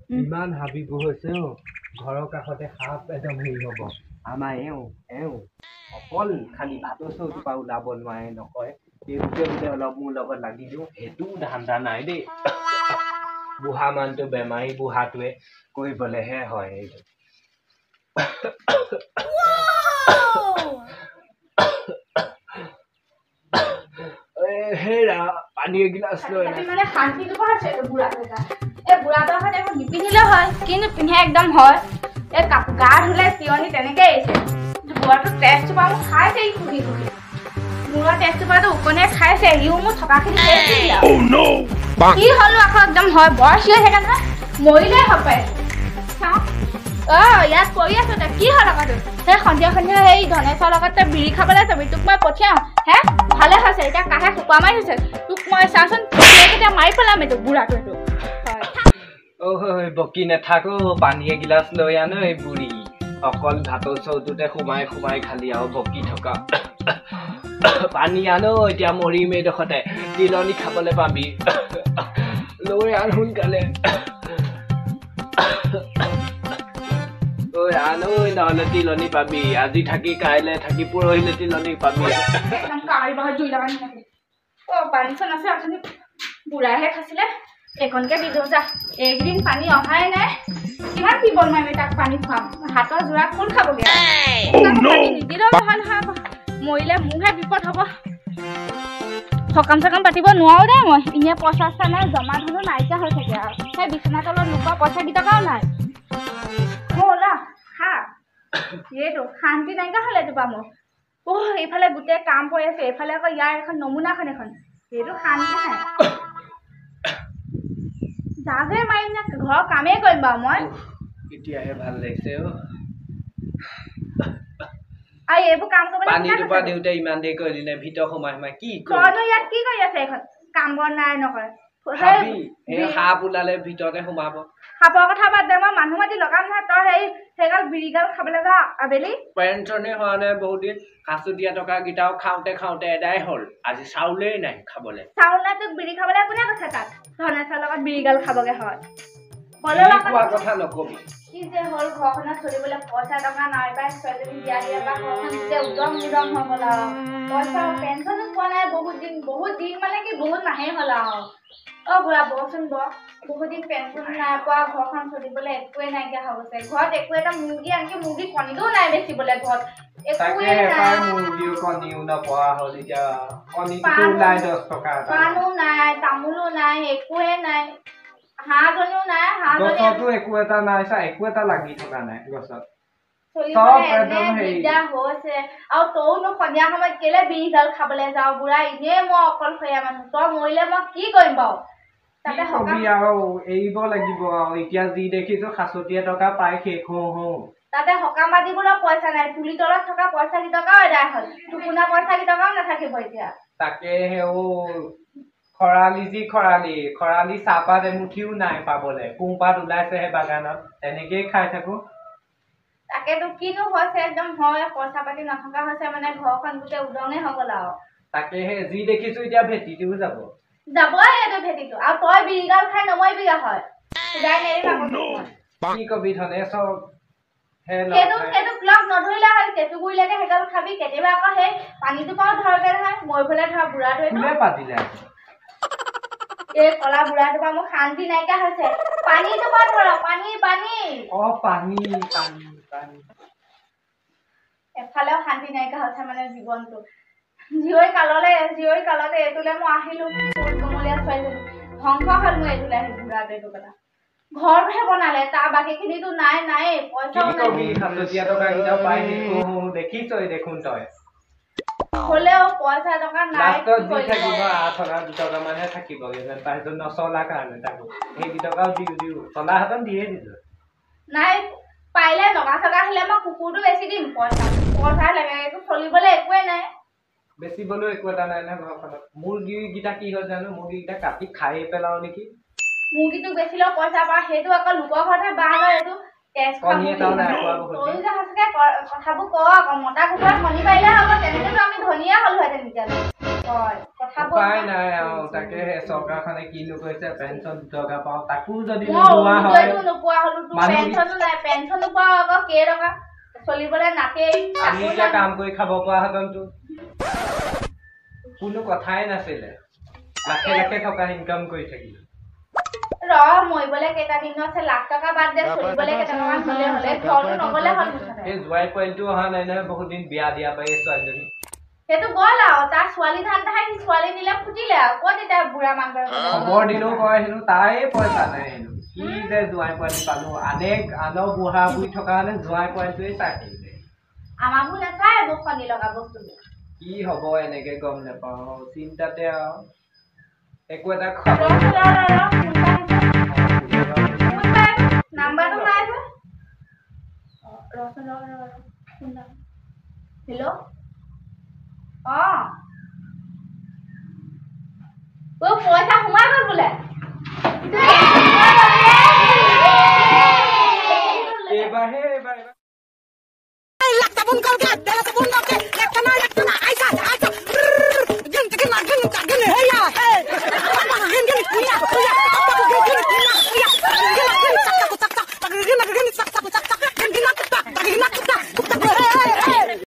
ইমান হাবিবোৰ হৈছে অ, ঘৰৰ কাষতে সাপ একদম হেৰি হ'ব। আমাৰ এওঁ এওঁ অকল খালি ভাতৰ চৌটোৰ পৰা ওলাব নোৱাৰে নকয়। এইটোকে বোলে অলপ মোৰ লগত লাগি দিওঁ, সেইটোও ধান্দা নাই দেই। বুঢ়া মানুহটো বেমাৰী, বুঢ়াটোৱে কৰিবলেহে হয় এইটো। হেৰা পানী এগিলাচ লৈ মানে শান্তি নোপোৱা হৈছে এইটো বুঢ়া। এই বুঢ়াটোৰ আগত একো নিপিন্ধিলেও হয়, কিন্তু পিন্ধে একদম হয়। এই কাপোৰ গা ধুলে তিয়নি তেনেকে আহিছে। বুঢ়াটো তেজটো পৰা মোক খাইছে ই খুহি খুহি। মূৰৰ তেজটোৰ পৰাতো ওকণে খাইছে, সিও মোৰ থকাখিনি কি হ'লো আকৌ একদম হয়। বৰ চিঞৰি থাকে নহয়, মৰিলেই হ'ব পাৰে। চাওঁ অ, ইয়াত পৰি আছ তই, কি হ'ল আকৌ তোৰ? সেই সন্ধিয়া সন্ধিয়া সেই ধনেশৰ লগত তই বিড়ি খাবলৈ যাবি, তোক মই পঠিয়াওঁ হে? ভালে হৈছে, এতিয়া কাহে সোপা মাৰি থৈছে তোক। মই চাওঁচোন, কেতিয়া মাৰি পেলাম এইটো বুঢ়াটো এইটো। অ বকি নাথাকো, পানী এগিলাচ লৈ আন। এই বুঢ়ী অকল ভাতৰ চৌটোতে সোমাই সোমাই খালি আৰু বকি থকা। পানী আনো, এতিয়া মৰিম এইডোখৰতে, তিলনি খাবলৈ পাবি। লৈ আন সোনকালে, ঐ আন ঐ, নহ'লে তিলনি পাবি। আজি থাকি কাইলৈ থাকি পৰহিলে তিলনি পাবি। অ পানীচোন আছে, অথনি বুঢ়াইহে খাইছিলে, এইকণকে দি দিওঁ যা। এইকেইদিন পানী অহাই নাই, কিমান পিব নোৱাৰিম তাক পানী খুৱাম, হাতৰ যোৰা খোল খাবগে। পানী নিদিলেও নহয় নহয়, মৰিলে মোৰহে বিপদ হ'ব। সকাম চকাম পাতিব নোৱাৰো দেই মই, এনেই পইচা চইচা নাই, জমা ধনো নাইকিয়া হৈ থাকে আৰু সেই বিচনা তলত নোপোৱা পইচা কেইটকাও নাই। ওলা খা, এইটো শান্তি নাইকিয়া হ'ল এইটোপা মোৰ। অ' এইফালে গোটেই কাম পৰি আছে, এইফালে আকৌ ইয়াৰ এখন নমুনাখন এখন, সেইটো শান্তি নাই। জাজে মাৰিম নে ঘৰৰ কামেই কৰিম বাৰু মই। এতিয়াহে ভাল লাগিছে অ। আৰু এইবোৰ কাম কৰিবলৈ পানীটোৰ পৰা দিওঁতে ইমান দেৰি কৰিলি নে? ভিতৰ সোমাই সোমাই কি তইনো ইয়াত কি কৰি আছে? এইখন কাম বন নাই নকৰে। সাপ ওলালে ভিতৰতে সোমাব। সাপৰ কথা বাদ দে, মই মানুহ মাতি লগাম নহয়। তই সেই সেইগাল বিড়িগাল খাবলৈ যা আবেলি। পেঞ্চনে হোৱা নাই বহুত দিন, সাঁচতীয়া টকা কেইটাও খাওঁতে খাওঁতে এদাই হ'ল। আজি চাউলেই নাই খাবলৈ। চাউল নাই তোক বিড়ি খাবলৈ কোনে কৈছে? তাত ধনেশৰ লগত বিড়িগাল খাবগে হয়। কথা নকবি। কি যে হ'ল, ঘৰখনত চলিবলৈ পইচা টকা নাই পাই। ছোৱালীজনী বিয়া দিয়াৰ পৰা ঘৰখন গোটেই উদং উদং হৈ গ'ল আৰু। পইচা পেঞ্চনো পোৱা নাই বহুত দিন, বহুত দিন মানে কি বহুত মাহেই হ'ল আৰু। অ বুঢ়া বহচোন বহ, বহুত দিন পেঞ্চন নাই পোৱা, ঘৰখন চলিবলৈ একোৱে নাইকিয়া হৈ গৈছে। ঘৰত একো এটা মুৰ্গী, আনকি মুৰ্গী কণীটোও নাই বেচিবলৈ, ঘৰত একোৱে নাই। পাণো নাই, তামোলো নাই, একোৱে নাই, হাঁহজনীও নাই, হাঁহজনী একো এটা নাই। চা, একো এটা লাগি থকা নাই গছত। দিগদাৰ হৈছে আৰু। তইনো সন্ধিয়া সময়ত কেলে বিড়িগাল খাবলৈ যাওঁ বুঢ়া? এনেই মই অকলশৰীয়া মানুহ, তই মৰিলে মই কি কৰিম বাৰু? তাতে আৰু এৰিব লাগিব আৰু। এতিয়া যি দেখিছো সাঁচতীয়া টকা পাই শেষ হওঁ হওঁ। তাতে সকাম পাতিবলৈ পইচা নাই, তুলি তলত থকা পইচা কেইটকাও এদাই হ'ল, টোপোনা পইচা কেইটকাও নাথাকিব এতিয়া। তাকেহে অ, খৰালি যি খৰালি, খৰালি চাহপাত এমুঠিও নাই পাবলে, কোঁহপাত ওলাইছেহে বাগানত, তেনেকেই খাই থাকো। তাকেতো কিনো হৈছে একদম হয়, পইচা পাতি নথকা হৈছে মানে ঘৰখন গোটেই উদঙে হৈ গ'ল আৰু। তাকেহে যি দেখিছো এতিয়া ভেটিটোও যাব। যাবই এইটো ভেটিটো। আৰু তই বিড়িগাল খাই নমৰিবিগে হয়, সুদাই নেৰিম আকৌ। কি কবি ধনেশক, সেইটো সেইটো লগ নধৰিলে হয়, টেটু গুৰিলৈকে সেইগাল খাবি। কেতিয়াবা আকৌ সেই পানীটো পৰাও ধৰগে নহয়, মৰিবলৈ ধৰা বুঢ়াটো এইটো পাতিলে। এই কলা বুঢ়াটোৰ পৰা মোৰ শান্তি নাইকিয়া হৈছে। পানীটো পৰা ধৰ, পানী পানী। অ পানী পানী পানী। এফালেও শান্তি নাইকিয়া হৈছে মানে জীৱনটো। জীয়ৰী কাললে, জীয়ৰী কালতে এইটোলে মই আহিলো, কোমলীয়া ছোৱালীজনী ধ্বংস হ'ল মোৰ এইটোলে আহি। বুঢ়াটো এইটো কথা ঘৰটোহে বনালে, তাৰ বাকীখিনিতো নাই, নাই পইচাও নাই। দেখিছই দেখোন তই। হ'লেও পইচা টকা নাই। লাষ্টত যি থাকিব 8 টকা 2 টকা মানহে থাকিবগে যেন পাইছো, নচলা কাৰণে তাকো সেই 2 টকাও দিও দিও, চলাহেঁতেন দিয়ে দিলো। নাই পাৰিলে লগা চগা আহিলে মই কুকুৰটো বেচি দিম। পইচা পইচা লাগে, একো চলিবলৈ একোৱে নাই। বেচিবলৈও একো এটা নাই নহয় ঘৰখনত। মুৰ্গীকেইটা কি হ'ল জানো, মুৰ্গীকেইটা কাটি খায়ে পেলাও নেকি? মুৰ্গীটোক বেচিলেও পইচা পাওঁ, সেইটো আকৌ লোকৰ ঘৰতহে বাঁহ লয়। এইটো তেজ খোৱা কণী এটাও নাই খোৱা বহুত। তয়ো যে সঁচাকে কথাবোৰ ক আকৌ, মতা কুকুৰা কণী পাৰিলে হ'ব, তেনেকেতো আমি ধনীয়ে হ'লোহেঁতেন তেতিয়ালৈ। হয় কথাবোৰ উপায় নাই আৰু। তাকেহে চৰকাৰখনে কিনো কৰিছে, পেঞ্চন 2 টকা পাওঁ, তাকো যদি মই নোহোৱা হয়। অৰুণোদয়টো নোপোৱা। নোপোৱা হলো, তোৰ পেঞ্চনো নাই। পেঞ্চন নোপোৱা আকৌ কেইটকা চলিবলৈ নাতেই। আমি এতিয়া কাম কৰি খাব পৰা হেঁতেনতো কোনো কথাই নাছিলে, লাখে লাখে টকা ইনকাম কৰি থাকিলো। ৰ, মৰিবলৈ কেইটা দিন আছে, লাখ টকা বাদ দে, চলিবলৈ কেইটকামান হলে হলে ঘৰটো নগলে হ'ল মুঠতে। এই জোৱাই পোৱালিটো অহা নাই নহয় বহুত দিন, বিয়া দিয়া পাই ছোৱালীজনী। সেইটো গ'ল আৰু, তাৰ ছোৱালী ধান সি ছোৱালী নিলে ফুটিলে আৰু ক'ত এতিয়া বুঢ়া মানুহ। খবৰ দিলেও কয় হেনো তাৰে পইচা নাই হেনো। কি যে জোৱাই পোৱালি পালো, আনে আনৰ বুঢ়া বুঢ়ী থকা হ'লে জোৱাই পোৱালিটোৱে চাই থাকিলে। আমাৰবোৰ নাচায় এইবোৰ শনি লগা বস্তুবোৰ। কি হ'ব এনেকে গম নাপাওঁ, চিন্তাতে আৰু একো এটা খাব। নাম্বাৰটো নাই যে। ৰচোন, ৰ ৰ ৰ। হেল্ল', অ পইচা সোমাই গ'ল বোলে। এইবাৰহে এইবাৰ।